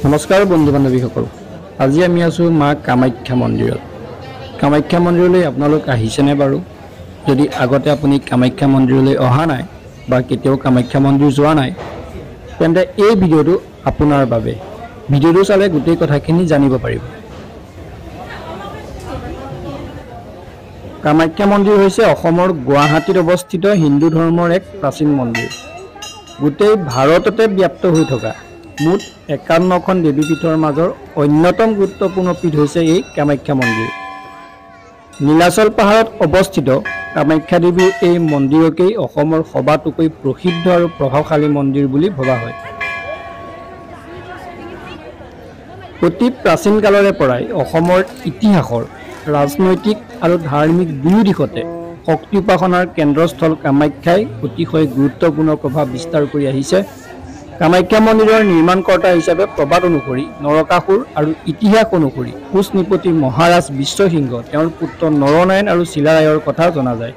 নমস্কাৰ বন্ধু বান্ধৱীসকল, আজি আমি আছোঁ মা কামাখ্যা মন্দিৰত। কামাখ্যা মন্দিৰলৈ আপোনালোক আহিছেনে বাৰু? যদি আগতে আপুনি কামাখ্যা মন্দিৰলৈ অহা নাই বা কেতিয়াও কামাখ্যা মন্দিৰ যোৱা নাই, তেন্তে এই ভিডিঅ'টো আপোনাৰ বাবে। ভিডিঅ'টো চালে গোটেই কথাখিনি জানিব পাৰিব। কামাখ্যা মন্দিৰ হৈছে অসমৰ গুৱাহাটীত অৱস্থিত হিন্দু ধৰ্মৰ এক প্ৰাচীন মন্দিৰ। গোটেই ভাৰততে ব্যাপ্ত হৈ থকা মুঠ 51খন দেৱীপীঠৰ মাজৰ অন্যতম গুৰুত্বপূৰ্ণ পীঠ হৈছে এই কামাখ্যা মন্দিৰ। নীলাচল পাহাৰত অৱস্থিত কামাখ্যা দেৱীৰ এই মন্দিৰকেই অসমৰ সবাতোকৈ প্ৰসিদ্ধ আৰু প্ৰভাৱশালী মন্দিৰ বুলি ভবা হয়। অতি প্ৰাচীন কালৰে পৰাই অসমৰ ইতিহাসৰ ৰাজনৈতিক আৰু ধাৰ্মিক দুয়ো দিশতে শক্তি উপাসনাৰ কেন্দ্ৰস্থল কামাখ্যাই অতিশয় গুৰুত্বপূৰ্ণ প্ৰভাৱ বিস্তাৰ কৰি আহিছে। কামাখ্যা মন্দিৰৰ নিৰ্মাণকৰ্তা হিচাপে প্ৰবাদ অনুসৰি নৰকাসুৰ আৰু ইতিহাস অনুসৰি কোচ নৃপতি মহাৰাজ বিশ্বসিংহ, তেওঁৰ পুত্ৰ নৰনাৰায়ণ আৰু চিলাৰায়ৰ কথা জনা যায়।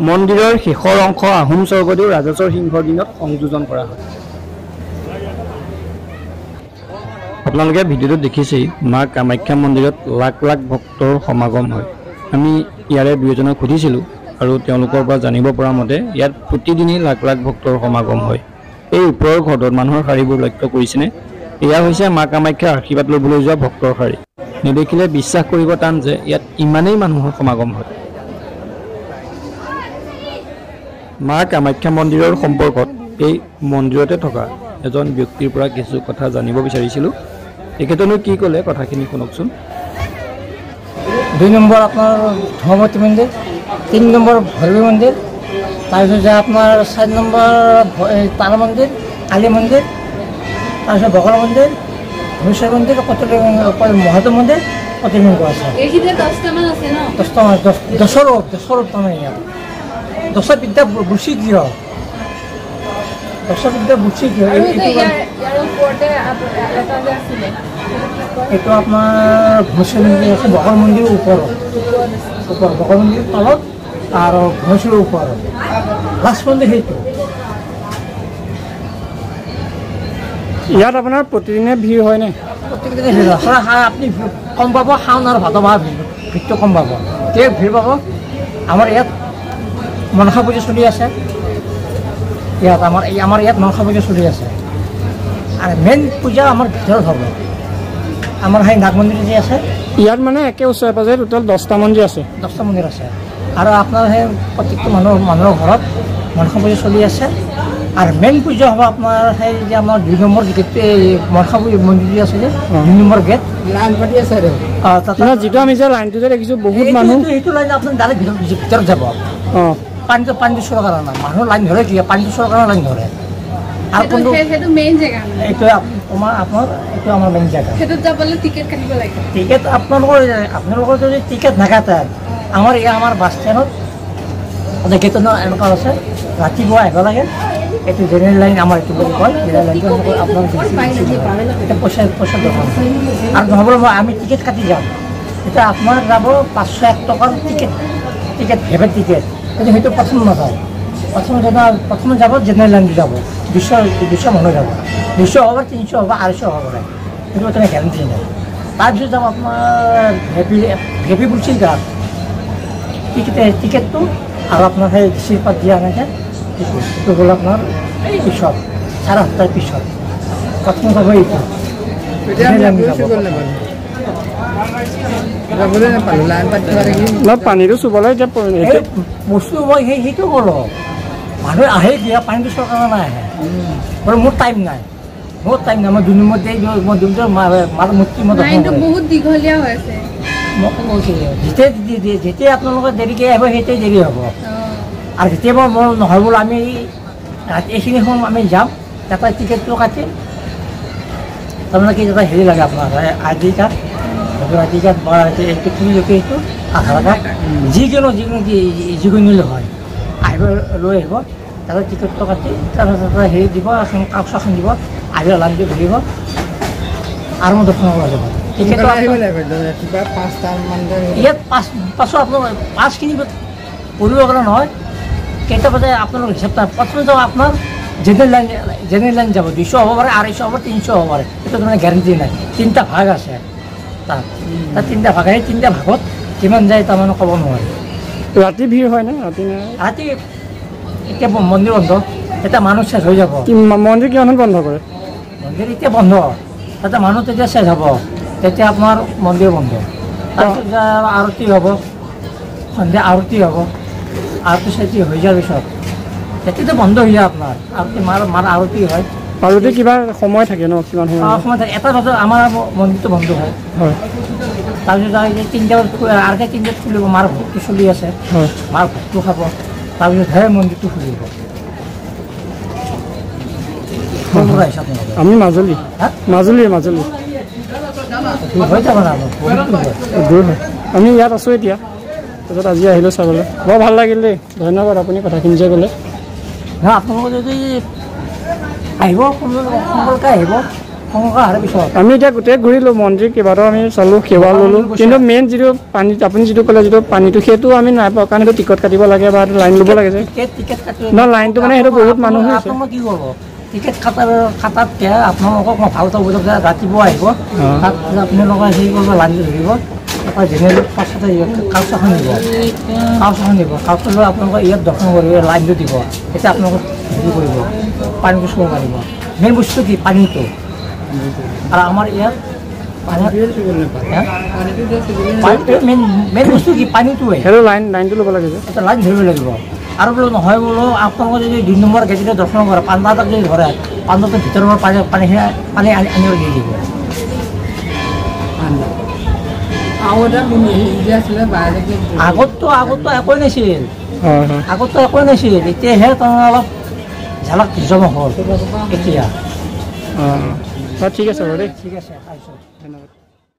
মন্দিৰৰ শেষৰ অংশ আহোম স্বৰ্গদেউ ৰাজেশ্বৰ সিংহৰ দিনত সংযোজন কৰা হয়। আপোনালোকে ভিডিঅ'টোত দেখিছেই মা কামাখ্যা মন্দিৰত লাখ লাখ ভক্তৰ সমাগম হয়। আমি ইয়াৰে দুই এজনক সুধিছিলোঁ আৰু তেওঁলোকৰ পৰা জানিব পৰা মতে ইয়াত প্ৰতিদিনেই লাখ লাখ ভক্তৰ সমাগম হয়। এই ওপৰৰ ঘৰটোত মানুহৰ শাৰীবোৰ লক্ষ্য কৰিছেনে? এয়া হৈছে মা কামাখ্যাৰ আশীৰ্বাদ ল'বলৈ যোৱা ভক্তৰ শাৰী। নেদেখিলে বিশ্বাস কৰিব টান যে ইয়াত ইমানেই মানুহৰ সমাগম হয়। মা কামাখ্যা মন্দিৰৰ সম্পৰ্কত এই মন্দিৰতে থকা এজন ব্যক্তিৰ পৰা কিছু কথা জানিব বিচাৰিছিলোঁ। তেখেতেনো কি ক'লে কথাখিনি শুনকচোন। 2 নম্বৰ আপোনাৰ ধৰ্মতী মন্দিৰ, 3 নম্বৰ ভৈৰৱী মন্দিৰ, তাৰপিছত যে আপোনাৰ 4 নম্বৰ তাৰা মন্দিৰ, কালী মন্দিৰ, তাৰপিছত বগলা মন্দিৰ, ভূমেশ্বৰ মন্দিৰ, কতলি মহাদেৱ মন্দিৰ, কতলিংগ আছে। দহটামান, দহৰ তাৰমানে ইয়াত দহটা বিদ্যা বুচি গৃহ, দহটা বিদ্যা বুচি গৃহ। এইটো আপোনাৰ ভূমেশ্বৰ মন্দিৰ আছে বগল মন্দিৰৰ ওপৰত, ওপৰত বগল মন্দিৰৰ তলত আৰু ভূমেশ্বৰৰ ওপৰত লাষ্ট মন্দিৰ সেইটো। ইয়াত আপোনাৰ প্ৰতিদিনে ভিৰ হয়নে? প্ৰতিদিনে ভিৰ হয়। আপুনি কম পাব শাওণ আৰু ভাদ মাহ ভিৰটো কম পাব, তেতিয়া ভিৰ পাব। আমাৰ ইয়াত মনসা পূজা চলি আছে, ইয়াত আমাৰ ইয়াত মনসা পূজা চলি আছে। আৰু মেইন পূজা আমাৰ ভিতৰত হ'ব, আমাৰ সেই নাগ মন্দিৰ যে আছে ইয়াত, মানে একে ওচৰে পাজৰে টোটেল 10টা মন্দিৰ আছে। 10টা মন্দিৰ আছে। আৰু আপোনাৰ সেই প্ৰত্যেকটো মানুহৰ ঘৰত মনসা পূজা চলি আছে। আৰু মেইন পূজা হ'ব আপোনাৰ সেই যে আমাৰ 2 নম্বৰ গেটটো, এই মনসা পূজা মন্দিৰ আছে যে 2 নম্বৰ গেট, লাইন পাতি আছে। যিটো আমি যে লাইনটো যে দেখিছোঁ বহুত মানুহ, সেইটো লাইন আপোনাৰ ডাইৰেক্ট ভিতৰত যাব। অঁ, পানীটো চোৱাৰ কাৰণে মানুহ লাইন ধৰে, কি পানীটো চোৱাৰ কাৰণে লাইন ধৰে। আৰু কোনটো এইটো আপোনাৰ এইটো আমাৰ মেইন জেগা। টিকেট আপোনালোকৰ যদি টিকেট নাকাটে, আমাৰ এই আমাৰ বাছ ষ্টেণ্ডত গেটত এনেকুৱা আছে, ৰাতিপুৱা আহিব লাগে। এইটো জেনেৰেল লাইন আমাৰ এইটো বুলি কয়, জেনেৰেল লাইনটো আপোনাৰ পইচা দৰকাৰ। আৰু নহ'ব আমি টিকেট কাটি যাম, এতিয়া আপোনাৰ যাব 501 টকাৰ টিকেট ভেভেট টিকেট, কিন্তু সেইটো প্ৰথম নাযায়। প্ৰথম যাব জেনেৰেল লাইনটো যাব, 200 মানুহ যাব, 200 হ'ব, 300 হ'ব, 250 হ'ব পাৰে, সেইটো তেনে গেৰেণ্টি নাই। তাৰপিছত যাব আপোনাৰ ভেপি বুলচি গাঁৱত টিকেটটো আৰু আপোনাৰ সেই চিৰপাত দিয়া এনেকৈ সেইটো হ'ল আপোনাৰ এই পিছত 7:30ৰ পিছত প্ৰথম যাব এইটো। পানীটো চুবলৈ এতিয়া বস্তু মই সেইটো ক'লোঁ, মানুহ আহে দিয়া পানীটো চোৱাৰ কাৰণে আহে। বাৰু মোৰ টাইম নাই, মোৰ টাইম নাই, মই 2 নম্বৰ মই 2 নম্বৰ মূৰ্তি মই বহুত দীঘলীয়া হৈ আছে। মই কৈছোঁ যেতিয়া আপোনালোকে দেৰিকৈ আহিব সেইটোৱে দেৰি হ'ব। আৰু যেতিয়া মই নহয় বোলো আমি ৰাতি এইখিনি সময় আমি যাম, তাতে টিকেটটো কাটিম। তাৰমানে কি এটা হেৰি লাগে আপোনাৰ I D card, I D card বা এইটো কি এইটো আধাৰ কাৰ্ড, যিকোনো হয় আহিব, লৈ আহিব। তাতে টিকেটটো কাটি তাৰপিছত হেৰি দিব, এখন কাগজ এখন দিব, আহি লাইনটো ধৰিব আৰু মই দৰ্শন কৰা যাব। ইয়াত পাঁচো আপোনালোক পাঁচখিনি কৰিব কাৰণে নহয়, কেইটা বজাত আপোনালোক হিচাপ প্ৰথমে যাওঁ আপোনাৰ জেনেৰেল লাইন, জেনেৰেল লাইন যাব 200 হ'ব পাৰে, 250 হ'ব, 300 হ'ব পাৰে, সেইটো মানে গেৰেণ্টি নাই। তিনিটা ভাগ আছে তাত, তাত তিনিটা ভাগ, সেই তিনিটা ভাগত কিমান যায় তাৰমানে ক'ব নোৱাৰে। ৰাতি ভিৰ হয়নে? ৰাতি ৰাতি এতিয়া মন্দিৰ বন্ধ, এতিয়া মানুহ শেষ হৈ যাব। মন্দিৰ কিমান বন্ধ কৰে? মন্দিৰ এতিয়া বন্ধ, তাতে মানুহ তেতিয়া শেষ হ'ব, তেতিয়া আপোনাৰ মন্দিৰ বন্ধ। তাৰপিছত আৰতি হ'ব, সন্ধিয়া আৰতি হ'ব, আৰতি চাৰতি হৈ যোৱাৰ পিছত তেতিয়াতো বন্ধ হৈ যায় আপোনাৰ আৰতি, মাৰ আৰতি হয়। আৰতি কিবা সময় থাকে ন? কিমান সময়? সময় থাকে, এটা বজাত আমাৰ মন্দিৰটো বন্ধ হয়। তাৰপিছত 3টা আঢ়ৈ 3টাত খুলিব, মাৰ ভোগটো চলি আছে, মাৰ ভোগটো খাব, তাৰপিছতহে মন্দিৰটো খুলিব। আমি মাজুলী, মাজুলী, মাজুলী হৈ যাব না, দূৰ হয়। আমি ইয়াত আছোঁ এতিয়া, তাৰপিছত আজি আহিলোঁ চাবলৈ, বৰ ভাল লাগিল দেই। ধন্যবাদ আপুনি কথাখিনি যে ক'লে। নহয়, আপোনালোকে যদি আহিব সোনকালে আহিব, সোনকালে অহাৰ পিছত আমি এতিয়া গোটেই ঘূৰিলোঁ মন্দিৰ, কেইবাটাও আমি চালোঁ, সেৱা ল'লোঁ, কিন্তু মেইন যিটো পানী, আপুনি যিটো ক'লে যিটো পানীটো, সেইটো আমি নাই পোৱা, কাৰণ সেইটো টিকট কাটিব লাগে বা লাইন ল'ব লাগে যে। টিকেট কাটিব নহয়, লাইনটো মানে সেইটো বহুত মানুহ হৈছে। আপোনালোকে কি কৰিব, টিকেট কাটাতকৈ আপোনালোকক মই ভাল এটা বুজাব, ৰাতিপুৱা আহিব, তাত আপোনালোকে হেৰি কৰিব, লাইনটো ধৰিব, তাৰপৰা জেনেৰেল পাছতে কাগজ এখন দিব, কাগজ এখন দিব, কাগজটো লৈ আপোনালোকে ইয়াত দৰ্শন কৰিব, লাইনটো দিব, তেতিয়া আপোনালোকে হেৰি কৰিব, পানীটো চুব পাৰিব। মেইন বস্তু কি পানীটো, আৰু আমাৰ ইয়াত পানীটো মেইন, মেইন বস্তু কি পানীটোৱে। সেইটো লাইন, লাইনটো ল'ব লাগে যে, এটা লাইন ধৰিব লাগিব। আৰু বোলো নহয় বোলো, আপোনালোকে যদি 2 নম্বৰ গেটিতে দৰ্শন কৰে, পাণ্ডা এটাক যদি ধৰে, পাণ্ডাটোৰ ভিতৰৰ পানী, পানীখিনি পানী আনি আনিব দি দিব। আগততো একোৱেই নাছিল, আগততো একোৱেই নাছিল, এতিয়াহে তাৰমানে অলপ ঝালক জমা হ'ল এতিয়া। ঠিক আছে বাৰু দেই, ঠিক আছে, আহিছোঁ, ধন্যবাদ।